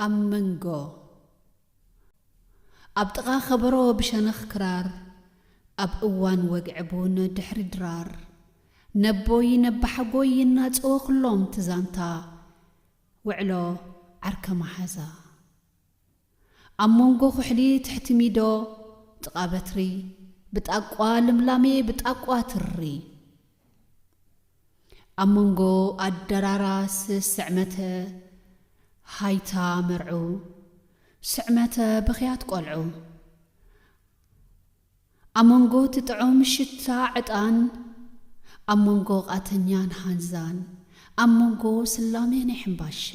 ኣብ መንጎ ኣብ ጥቓ ከበሮ ብሸነኽ ክራር ኣብ እዋን ወግዒ ቡን ድሕሪ ድራር ነቦይ ነባሓጎይ ይናጽዎ ኩሎም ትዛንታ ውዕሎ ዓርከ መሓዛ ኣብ መንጎ ኩሕሊ ትሕቲ ሚዶ ጥቓ በትሪ ብጣቋ ልምላሜ ብጣቋ ትሪ ኣብ መንጎ ኣደራራስ ስዕመተ ሃይታ መርዑ ስዕመተ ብኽያት ቆልዑ ኣብ መንጎ እቲ ጥዑም ሽታ ዕጣን ኣብ መንጎ ቃተኛን ሃንዛን ኣብ መንጎ ስላሜ ናይ ሕምባሻ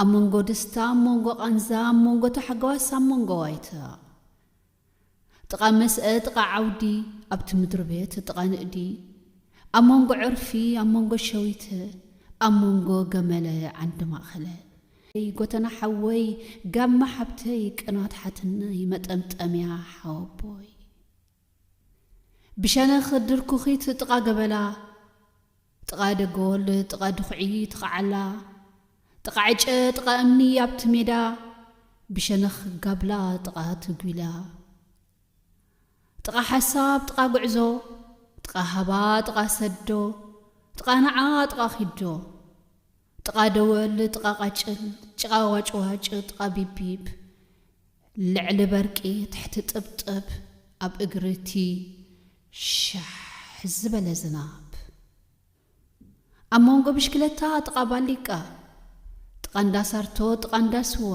ኣብ መንጎ ደስታ ኣብ መንጎ ቃንዛ ኣብ መንጎ ታሕጓስ ኣብ መንጎ ዋይታ ጥቓ መስአ ጥቓ ዓውዲ ኣብቲ ምድሪ ቤት ጥቓ ንእዲ ኣብ መንጎ ዕርፊ ኣብ መንጎ ሸዊተ ኣብ መንጎ ገመለ ዓንዲ ማእኸለ ጎተና ሓወይ ጋማ ሓብተይ ቅናት ሓትነይ መጠምጠምያ ሓወቦይ ብሸነኽ ድርኩኺት ጥቓ ገበላ ጥቓ ደጎል ጥቓ ድኹዒ ትኸዓላ ጥቓ ዕጨ ጥቓ እምኒ ኣብቲ ሜዳ ብሸነኽ ጋብላ ጥቓ ትጒላ ጥቓ ሓሳብ ጥቓ ጉዕዞ ጥቓ ሃባ ጥቓ ሰዶ ጥቓ ንዓ ጥቓ ኺዶ ጥቓ ደወል ጥቓ ቃጭል ጭቓ ዋጭዋጭ ጥቓ ቢቢብ ልዕሊ በርቂ ትሕቲ ጥብጥብ ኣብ እግሪ እቲ ሻሕ ዝበለ ዝናብ ኣብ መንጎ ብሽክለታ ጥቓ ባሊቃ ጥቓ እንዳ ሳርቶ ጥቓ እንዳ ስዋ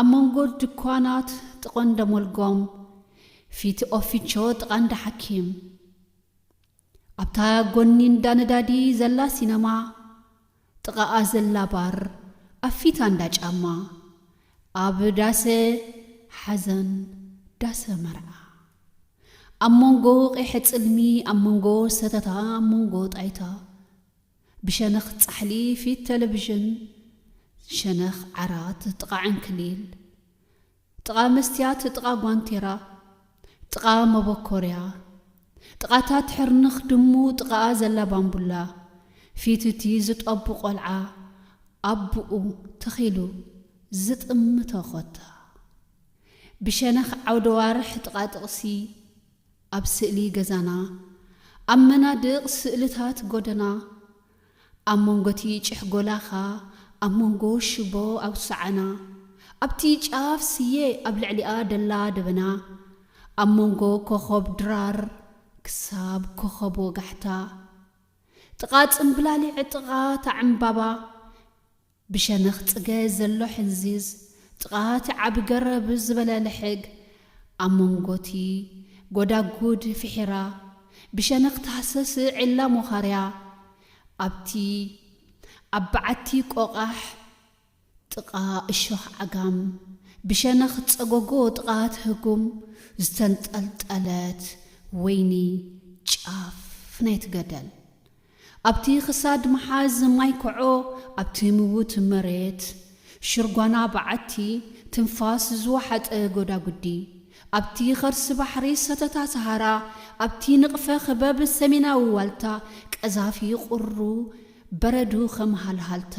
ኣብ መንጎ ድኳናት ጥቖ እንደ ሞልጎም ፊት ኦፊቾ ጥቓ እንዳ ሓኪም ኣብታ ጎኒ እንዳ ነዳዲ ዘላ ሲነማ ጥቓኣ ዘላ ባር ኣብ ፊታ እንዳ ጫማ ኣብ ዳሰ ሓዘን ዳሰ መርዓ ኣብ መንጎ ቂሐ ጽልሚ ኣብ መንጎ ሰተታ ኣብ መንጎ ጣይታ ብሸነኽ ጻሕሊ ፊት ቴሌቪዥን ሸነኽ ዓራት ጥቓ ዕንክሊል ጥቓ መስትያት ጥቓ ጓንቴራ ጥቓ መበኮርያ ጥቓታት ሕርንኽ ድሙ ጥቓኣ ዘላ ባምቡላ ፊት እቲ ዝጠቡ ቆልዓ ኣቡኡ ተኺሉ ዝጥምቶ ኾታ ብሸነኽ ዓውደ ዋርሕ ጥቓ ጥቕሲ ኣብ ስእሊ ገዛና ኣብ መናድቕ ስእልታት ጎደና ኣብ መንጎ እቲ ጭሕጎላኻ ኣብ መንጎ ሽቦ ኣውስዓና ኣብቲ ጫፍ ስየ ኣብ ልዕሊኣ ደላ ደበና ኣብ መንጎ ኮኾብ ድራር ክሳብ ኮኾብ ወጋሕታ ጥቓ ጽምብላሊዕ ጥቓ ታዕምባባ ብሸነኽ ጽገ ዘሎ ሕንዚዝ ጥቓ እቲ ዓቢ ገረብ ዝበለ ልሕግ ኣብ መንጎ እቲ ጎዳጉድ ፍሒራ ብሸነኽ ታህሰስ ዒላ ሞኻርያ ኣብቲ ኣብ በዓቲ ቆቓሕ ጥቓ እሾኽ ዓጋም ብሸነኽ ጸጎጎ ጥቓ እቲ ህጉም ዝተንጠልጠለት ወይኒ ጫፍ ናይቲ ገደል ኣብቲ ክሳድ መሓዝ ማይ ኮዖ ኣብቲ ምዉት መሬት ሽርጓና በዓቲ ትንፋስ ዝወሓጠ ጎዳጉዲ ኣብቲ ኸርሲ ባሕሪ ሰተታ ሰሃራ ኣብቲ ንቕፈ ኽበብ ሰሜናዊ ዋልታ ቀዛፊ ቁሩ በረዱ ኸም ሃልሃልታ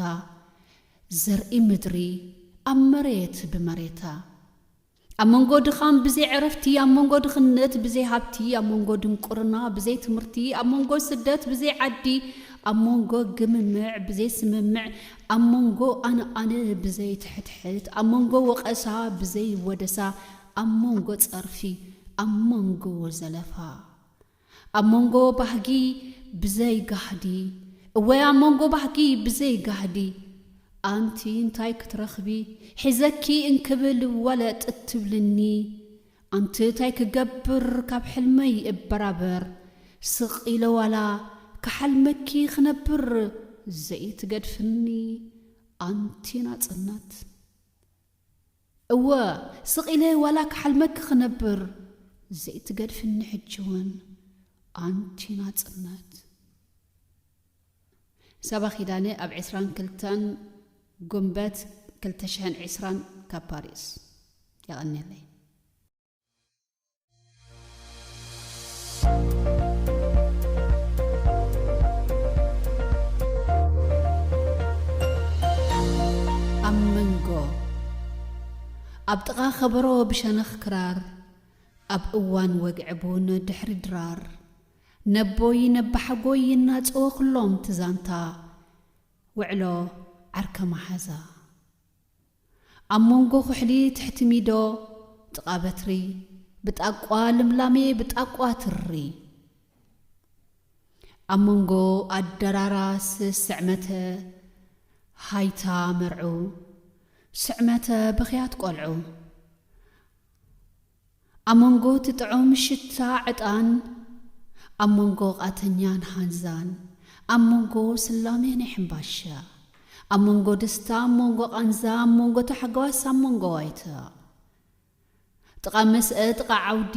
ዘርኢ ምድሪ ኣብ መሬት ብመሬታ ኣብ መንጎ ድኻም ብዘይ ዕረፍቲ ኣብ መንጎ ድኽነት ብዘይ ሃብቲ ኣብ መንጎ ድንቁርና ብዘይ ትምህርቲ ኣብ መንጎ ስደት ብዘይ ዓዲ ኣብ መንጎ ግምምዕ ብዘይ ስምምዕ ኣብ መንጎ ኣነ ኣነ ብዘይ ትሕትሕት ኣብ መንጎ ወቐሳ ብዘይ ወደሳ ኣብ መንጎ ጸርፊ ኣብ መንጎ ዘለፋ ኣብ መንጎ ባህጊ ብዘይ ጋህዲ እወ ኣብ መንጎ ባህጊ ብዘይ ጋህዲ ኣንቲ እንታይ ክትረኽቢ ሒዘኪ እንክብል ወለጥ ትብልኒ ኣንቲ እንታይ ክገብር ካብ ሕልመይ እበራበር ስቕ ኢለ ዋላ ክሓልመኪ ክነብር ዘይትገድፍኒ ኣንቲ ናጽነት እወ ስቕ ኢለ ዋላ ክሓልመኪ ክነብር ዘይትገድፍኒ ሕጂ እውን ኣንቲ ናጽነት ሰባ ኪዳነ ኣብ ዕስራን ክልተን ጉንበት ክልተ ሽሕን ዕስራን ካብ ፓሪስ የቐንየለይ ኣብ መንጎ ኣብ ጥቓ ከበሮ ብሸነኽ ክራር፣ ኣብ እዋን ወግዒ ቡን ድሕሪ ድራር፣ ነቦይ ነባሓጎይ ይናጽዎ ኩሎም ትዛንታ። ውዕሎ ዓርከ መሓዛ። ኣብ መንጎ ኩሕሊ ትሕቲ ሚዶ፣ ጥቓ በትሪ፣ ብጣቋ ልምላሜ ብጣቋ ትሪ። ኣብ መንጎ ኣደራራስ ስዕመተ ሃይታ መርዑ፣ ስዕመተ ብኽያት ቆልዑ። ኣብ መንጎ እቲ ጥዑም ሽታ ዕጣን፣ ኣብ መንጎ ቃተኛን ሃንዛን፣ ኣብ መንጎ ስላሜ ናይ ሕምባሻ፣ ኣብ መንጎ ደስታ፣ ኣብ መንጎ ቃንዛ፣ ኣብ መንጎ ታሕጓስ፣ ኣብ መንጎ ዋይታ። ጥቓ መስአ፣ ጥቓ ዓውዲ፣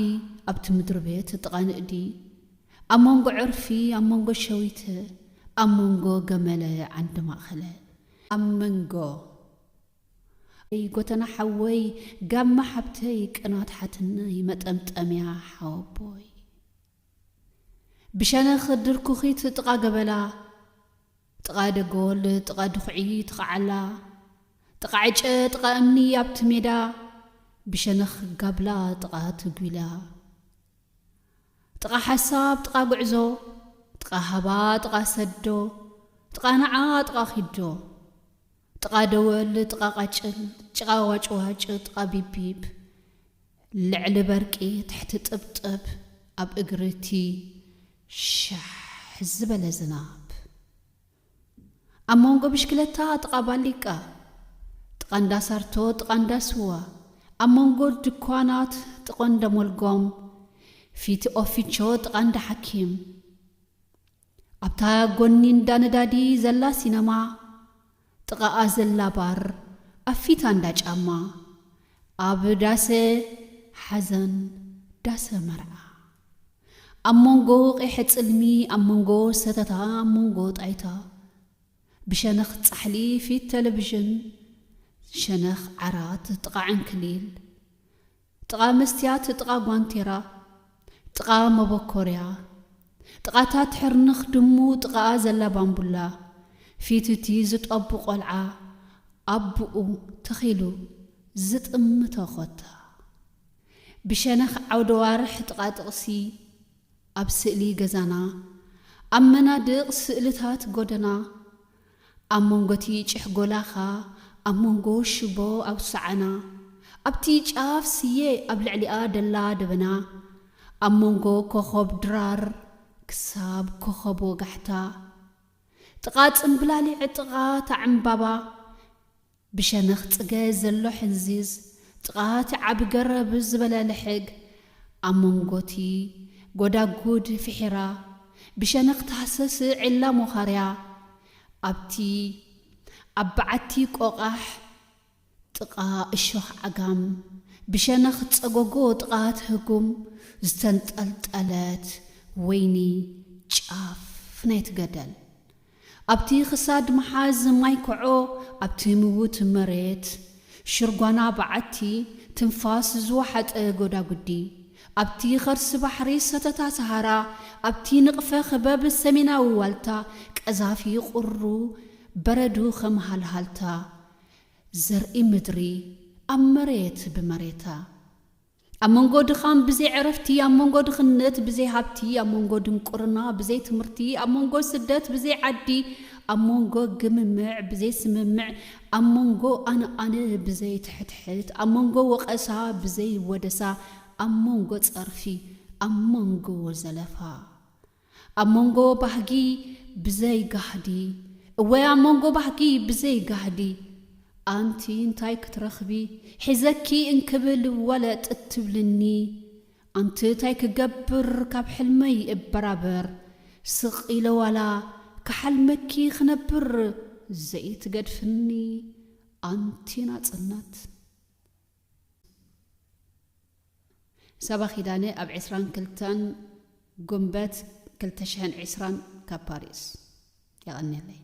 ኣብቲ ምድሪ ቤት፣ ጥቓ ንእዲ፣ ኣብ መንጎ ዕርፊ፣ ኣብ መንጎ ሸዊተ፣ ኣብ መንጎ ገመለ ዓንዲ ማእኸለ፣ ኣብ መንጎ ጎተና ሓወይ፣ ጋማ ሓብተይ፣ ቅናት ሓትነይ፣ መጠምጠምያ ሓወቦይ። ብሸነኽ ድርኩኺት ጥቓ ገበላ፣ ጥቓ ደጎል፣ ጥቓ ድኹዒ፣ ጥቓ ዓላ፣ ጥቓ ዕጨ፣ ጥቓ እምኒ ኣብቲ ሜዳ፣ ብሸነኽ ጋብላ፣ ጥቓ ትጒላ። ጥቓ ሓሳብ፣ ጥቓ ጉዕዞ፣ ጥቓ ሃባ፣ ጥቓ ሰዶ፣ ጥቓ ንዓ፣ ጥቓ ኺዶ፣ ጥቓ ደወል፣ ጥቓ ቃጭል፣ ጭቓ ዋጭዋጭ፣ ጥቓ ቢቢብ፣ ልዕሊ በርቂ፣ ትሕቲ ጥብጥብ፣ ኣብ እግሪ እቲ ሻሕ ዝበለ ዝናብ። ኣብ መንጎ ብሽክለታ ጥቓ ባሊቃ፣ ጥቓ እንዳ ሳርቶ፣ ጥቓ እንዳ ስዋ፣ ኣብ መንጎ ድኳናት ጥቓ እንዳ ሞልጎም፣ ፊት ኦፊቾ፣ ጥቓ እንዳ ሓኪም፣ ኣብታ ጎኒ እንዳ ነዳዲ ዘላ ሲነማ፣ ጥቓኣ ዘላ ባር፣ ኣብ ፊታ እንዳ ጫማ፣ ኣብ ዳሰ ሓዘን፣ ዳሰ መርዓ፣ ኣብ መንጎ ቂሐ ጽልሚ፣ ኣብ መንጎ ሰተታ፣ ኣብ መንጎ ጣይታ፣ ብሸነኽ ጻሕሊ ፊት ቴሌቪዥን፣ ሸነኽ ዓራት ጥቓ ዕንክሊል፣ ጥቓ መስትያት ጥቓ ጓንቴራ፣ ጥቓ መበኮርያ፣ ጥቓታት ሕርንኽ ድሙ፣ ጥቓኣ ዘላ ባምቡላ፣ ፊት እቲ ዝጠቡ ቆልዓ፣ ኣቡኡ ተኺሉ ዝጥምቶ ኮታ። ብሸነኽ ዓውደ ዋርሕ ጥቓ ጥቕሲ፣ ኣብ ስእሊ ገዛና፣ ኣብ መናድቕ ስእልታት ጎደና፣ ኣብ መንጎ እቲ ጭሕጎ ላኻ፣ ኣብ መንጎ ሽቦ ኣውስዓና፣ ኣብቲ ጫፍ ስየ ኣብ ልዕሊኣ ደላ ደበና፣ ኣብ መንጎ ኮኾብ ድራር ክሳብ ኮኾብ ወጋሕታ፣ ጥቓ ጽምብላሊዕ ጥቓ እታ ዕምባባ፣ ብሸነኽ ጽገ ዘሎ ሕንዚዝ፣ ጥቓ እቲ ዓቢ ገረብ ዝበለ ልሕግ፣ ኣብ መንጎ እቲ ጎዳጉድ ፍሒራ፣ ብሸነኽ ታህሰስ ዒላ ሞኻርያ፣ ኣብቲ ኣብ በዓቲ ቆቓሕ ጥቓ እሾኽ ዓጋም፣ ብሸነኽ ጸጎጎ ጥቓ እቲ ህጉም ዝተንጠልጠለት ወይኒ ጫፍ ናይቲ ገደል። ኣብቲ ክሳድ መሓዝ ማይ ኮዖ፣ ኣብቲ ምዉት መሬት ሽርጓና በዓቲ ትንፋስ ዝወሓጠ ጎዳጉዲ፣ ኣብቲ ኸርሲ ባሕሪ ሰተታ ሰሃራ፣ ኣብቲ ንቕፈ ክበብ ሰሜናዊ ዋልታ ቀዛፊ ቁሩ በረዱ ከም ሃልሃልታ ዘርኢ ምድሪ ኣብ መሬት ብመሬታ። ኣብ መንጎ ድኻም ብዘይ ዕረፍቲ፣ ኣብ መንጎ ድኽነት ብዘይ ሃብቲ፣ ኣብ መንጎ ድንቁርና ብዘይ ትምህርቲ፣ ኣብ መንጎ ስደት ብዘይ ዓዲ፣ ኣብ መንጎ ግምምዕ ብዘይ ስምምዕ፣ ኣብ መንጎ ኣነ ኣነ ብዘይ ትሕትሕት፣ ኣብ መንጎ ወቐሳ ብዘይ ወደሳ፣ ኣብ መንጎ ጸርፊ፣ ኣብ መንጎ ዘለፋ፣ ኣብ መንጎ ባህጊ ብዘይ ጋህዲ፣ እወ ኣብ መንጎ ባህጊ ብዘይ ጋህዲ፣ ኣንቲ እንታይ ክትረኽቢ ሒዘኪ እንክብል ወለጥ እትብልኒ፣ ኣንቲ እንታይ ክገብር ካብ ሕልመይ እበራበር፣ ስቕ ኢለ ዋላ ክሓልመኪ ክነብር ዘይትገድፍኒ ኣንቲ ናጽነት። ሳባ ኪዳነ ኣብ ዕስራን ክልተን ጉንበት ክልተ ሽሕን ዕስራን ካብ ፓሪስ። የቐንየለይ።